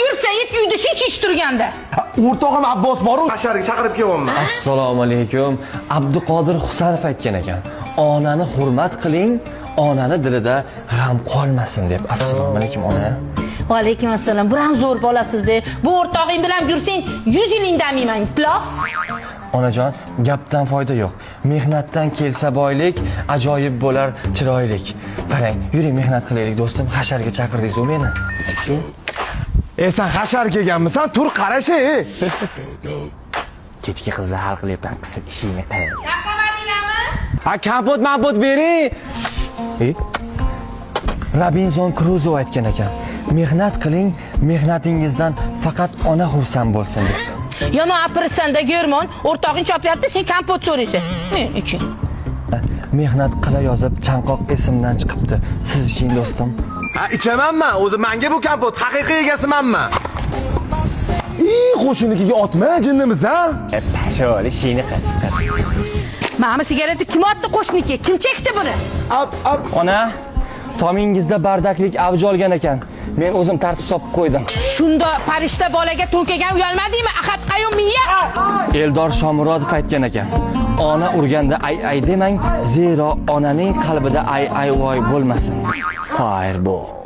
Yursa it uyda shuncha ish turganda. O'rtog'im Abbos boru, hasharga chaqirib kelyapman. Assalomu alaykum. Abduqodir Husanov aytgan ekan: "Onani hurmat qiling, onani dilida g'am qolmasin", deb. Assalomu alaykum, ona. Va alaykum assalom. Bu ham zo'r bolasizda. Bu o'rtog'ing bilan yursang 100 yil indamayman. Plos. Onajon, gapdan foyda yo'q. Mehnatdan kelsa boylik, ajoyib bo'lar chiroylik. Qarang, yuring, mehnat qilaylik, do'stim, hasharga chaqirdingiz u meni. E, sen hashar kelganmisan? Tur, qarashi. Kechki qizlar hal qilyapman, qisib ishingni qil. Chaqirmadinglarmi? Ha, kompot mampot bering. E? Robinson Kruzo aytgan ekan: "Mehnat qiling, mehnatingizdan faqat ona xursand bo'lsin", deb. Yomon apirsanda Germon, o'rtog'ing chopyapti, sen kompot so'raysan. Men uchun. Mehnat qila yozib chanqoq esimdan chiqibdi. Siz iching, do'stim. Ha, ichamanman. O'zi menga bu kompot, haqiqiy egasimanman. Ii, qo'shinikiga otma, jinnimisan? Pashol, ishingni qil, qil. Mana bu sigaretni kim otdi qo'shniki? Kim chekdi buni? Ap, ap. Ona, tomingizda бардак lik avj olgan ekan. Men o'zim tartib solib qo'ydim. Shunda farishta bolaga to'nkagan uyalmadingmi? Ahad Qayum miya. Eldor Shomurodov aytgan ekan: "Ona urganda ay ay demang, zero onaning qalbida ay ay voy bo'lmasin." Fireball.